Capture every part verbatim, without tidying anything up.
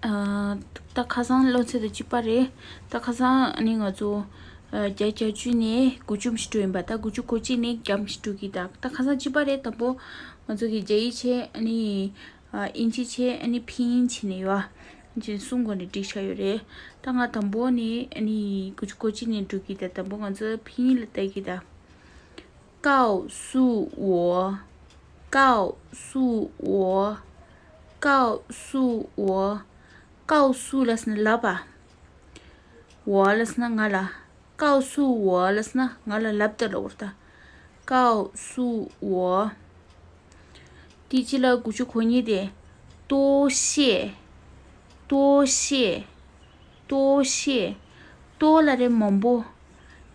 ཨ། ད་ཁ་སང་སློབ་ཚན་དང་གཅིག་པ་རེད། ད་ཁ་སང་ནི་ང་ཚོ་ཨ་བརྒྱ་བརྒྱད་ཅུ་ནས་དགུ་བཅུ་ཞིག་འགྲོ་ཡིན་པ། ད་དགུ་བཅུ་གོ་གཅིག་ནས་བརྒྱ་ཞིག་འགྲོ་གི། ད་ད་ཁ་སང་གཅིག་པ་རེད། དང་པོ་ང་ཚོ་གི་རྒྱ་ཡིག་བྱས། ཨ་ནི་ཨ་དབྱིན་ཇི་བྱས། ཨ་ནི་ཕིན་ཡིན་བྱས་ནས་ཡོད། ཨ་ནི་གསུམ་གོ་ནས་བསྒྲིགས་བཞག་ཡོད་རེད། ད་ང་དང་པོ་ནི་ཨ་ནི་དགུ་བཅུ་གོ་གཅིག་ནས་འགྲོ་གི། ད་དང་པོ་ང་ཚོ་ཕིན་ཡིག་ལ་ལྟ་གི་ད། 告诉我，告诉我，告诉我。告诉 ལབ་ཟེར་ན་ལབ་པ། 我 ལབ་ཟེར་ན་ང་ལ། 告诉我 ལབ་ཟེར་ན་ང་ལ་ལབ་དང་ལབ་པ་རེད་ད། 告诉我། དེ་རྗེས་ལ་དགུ་བཅུ་གོ་གཉིས་དེ། 多谢，多谢， 多谢། 多 ལབ་རེད་མང་པོ།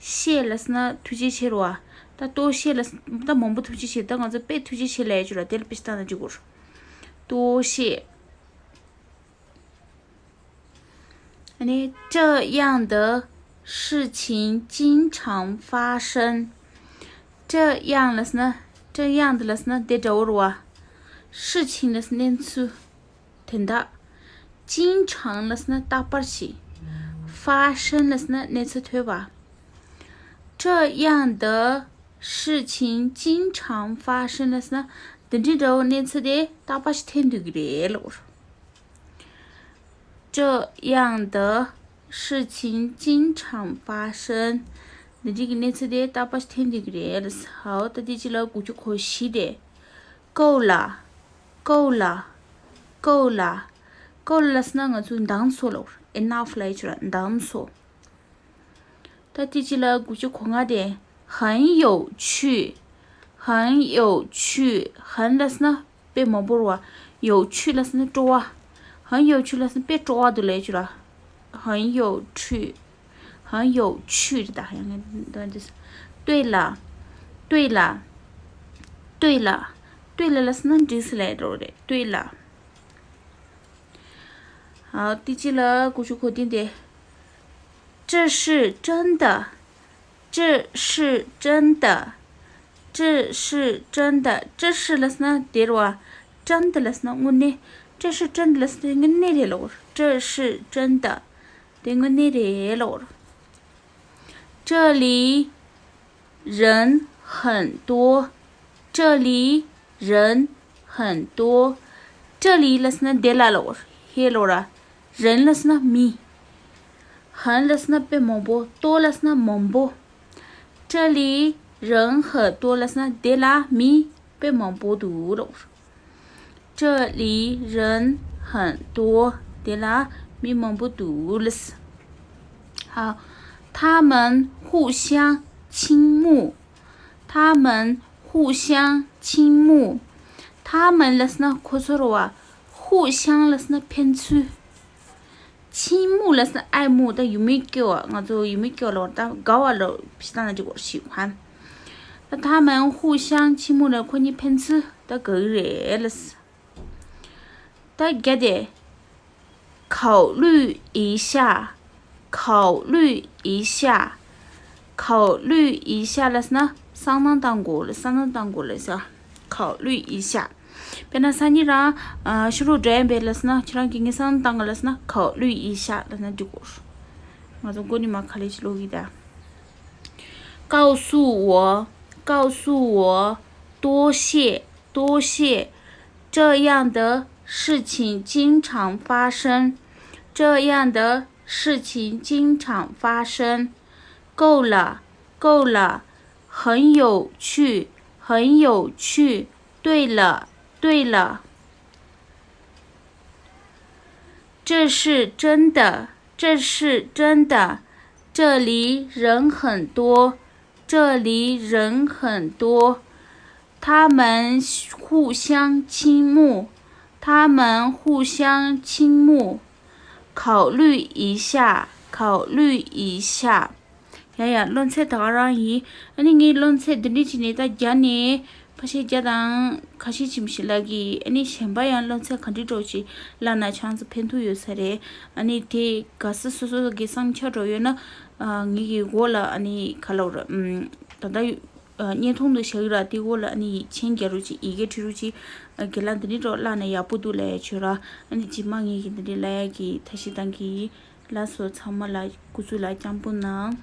谢 ལབ་ཟེར་ན་ཐུགས་རྗེ་ཆེ་རེད་བ། ད་多谢 ལབ་ཟེར་ན་ད་མང་པོ་ཐུགས་རྗེ་ཆེ། ད་ང་ཚོ་དཔེ་ཐུགས་རྗེ་ཆེ་ལབ་ཡ་ཅིག་ཡོད་ར། དེ་ལ་དཔེ་ཞིག་བཏང་ན་འགྲིག་གི་རེད། 多谢། 这样的事情经常发生。这样 ལབ་ཟེར་ན། 这样的 ལབ་ཟེར་ན་དེ་འདྲ་བོ་རེད་བ། 事情 ལབ་ཟེར་ན་གནས་ཚུལ། དོན་དག 经常 ལབ་ཟེར་ན་རྟག་པར་ཞིག 发生 ལབ་ཟེར་ན་གནས་ཚུལ་ཐོན་པ། 这样的事情经常发生 ལབ་ཟེར་ན་འདི་འདྲའི་འདྲ་བོ་གནས་ཚུལ་དེ་རྟག་པར་ཞིག་ཐོན་སྡོད་ཀྱི་རེད་ལབ། 这样的事情经常发生。འདི་འདྲའི་གི་གནས་ཚུལ་དེ་རྟག་པར་ཞིག་ཐོན་སྡོད་ཀྱི་རེད་ལབ། ཧའོ། ད་དེ་རྗེས་ལ་དགུ་བཅུ་གོ་བཞི་དེ། 够了，够了，够了。 够了 ལབ་ཟེར་ན་ང་ཚོ་འདང་སོང་ལབ། enough ལབ་ཡ་ཅིག་ཡོད་ར། འདང་སོང་། ད་དེ་རྗེས་ལ་དགུ་བཅུ་གོ་ལྔ་དེ། 很有趣，很有趣། 很 ལབ་ཟེར་ན་དཔེ་མང་པོ་རེད་བ། 有趣 ལབ་ཟེར་ན་སྤྲོ་བ། 很有趣 ལབ་ཟེར་ན་དཔེ་སྤྲོ་བ་འདུག་ལབ་ཡ་ཅིག་ཡོད་ར། 很有趣， 很有趣 རེད་ད། 对了，对了，对了། 对了 ལབ་ཟེར་ན་འགྲིག་ཟེར་ལབ་ཡ་འདྲ་བོ་རེད། 对了། 好，དེ་རྗེས་ལ་དགུ་བཅུ་གོ་བདུན་དེ། 这是真的，这是真的，这是真的。 这是 ལབ་ཟེར་ན་དེ་རེད་བ། 真的 ལབ་ཟེར་ན་དངོས་གནས། 这是真的 ལབ་ཟེར་ན་དངོས་གནས་རེད་ལབ། 这是真的། དེ་དངོས་གནས་རེད་ལབ། 这里 人很多，这里人很多。 这里 ལབ་ཟེར་ན་འདི་ལ་ལབ། ཧེ་ལབ་ར། 人 ལབ་ཟེར་ན་མི། 很 ལབ་ཟེར་ན་དཔེ་མང་པོ། 多 ལབ་ཟེར་ན་མང་པོ། 这里人很多 ལབ་ཟེར་ན་འདི་ལ་མི་དཔེ་མང་པོ་འདུག་ལབ། 这里人很多། འདི་ལ་མི་མང་པོ་འདུག་ལབ། 好，他们互相倾慕，他们互相倾慕。 他们 ལབ་ཟེར་ན་ཁོ་ཚོ་རེད་བ། 互相 ལབ་ཟེར་ན་ཕན་ཚུན། 倾慕 ལབ་ཟེར་ན་爱慕། ད་ཡུལ་མི་སྐྱོ་བ། ང་ཚོ་ཡུལ་མི་སྐྱོ་ལབ་ད་དགའ་བ་ལབ་ཕྱི་ཐང་ན་འགྲིག་གོ་ཞིག་ཧན། ད་他们互相倾慕 ལ་ཁོ་གཉིས་ཕན་ཚུན་ད་དགའ་གི་རེད་ལབ། ད་བརྒྱ་དེ། 考虑一下，考虑一下，考虑一下 ལབ་ཟེར་ན་བསམ་བློ་བཏང་དགོས་ལབ། བསམ་བློ་བཏང་དགོས་ལབ་ཟེར། 考虑一下། དཔེར་ན་སང་ཉིན་རང་ཨ་ཕྱི་ལོགས་འགྲོ་ཡ་ཡིན་པས་ལབ་ཟེར་ན། ཁྱེད་རང་གིས་ངའི་བསམ་བློ་བཏང་ག་ལབ་ཟེར་ན། 考虑一下 ལབ་ན་འགྲིག་གོ། ང་ཚོ་མགོ་ནས་མར་ག་ལེ་ཞིག་ཀློག་གི་ད། 告诉我，告诉我，多谢，多谢。这样的事情经常发生，这样的事情经常发生。够了，够了，很有趣，很有趣。对了，对了。 这是真的，这是真的。这里人很多，这里人很多。他们互相倾慕，他们互相倾慕。考虑一下，考虑一下。 ཡ་ཡ། སློབ་ཚན་ད་ག་རང་ཡིན། ཨ་ནི་ངའི་སློབ་ཚན་འདི་འདྲ་བྱས་ནས་ད་བརྒྱ་ནས་ཕལ་ཆེར་བརྒྱ་དང་ཁ་ཤས་ཅིག་ཞིག་བཀླགས་གི། ཨ་ནི་གཞན་པ་ཡང་སློབ་ཚན་ག་འདྲ་འདྲ་བོ་ཞིག་བཀླགས་ན་ཁྱེད་རང་ཚོ་ཕན་ཐོགས་ཡོད་ས་རེད། ཨ་ནི་དེ་དགའ་ས་སོ་སོ་གི་བསམ་འཆར་འདྲ་བོ་ཡོད་ན། ཨ། ངེད་ཀྱི་འོག་ལ་ཨ་ནི་ག་ལབ་ར། ཨམ། ད་ལྟ་ བརྙན་ཐུང་དུ་བཞག་ཡོད་ར། དེ་འོག་ལ་ཨ་ནི་མཆན་རྒྱག་རོགས་གྱིས། ཡི་གེ་འབྲི་རོགས་གྱིས། རྒན་ལགས་འདི་འདྲའི་རོགས་བཀླགས་ན་ཡག་པོ་འདུག་ལབ་ཡ་བྱོས་ར། ཨ་ནི་རྗེས་མ་ངས་ཀྱིས་འདི་འདྲའི་ལབ་ཡ་གི་ཐབས་ཤེས་བཏང་གི་ཡིན། ལགས་སོ། ཚང་མ་ལ་སྐུ་གཟུགས་ལ་སྐྱོན་པོ་གནང་།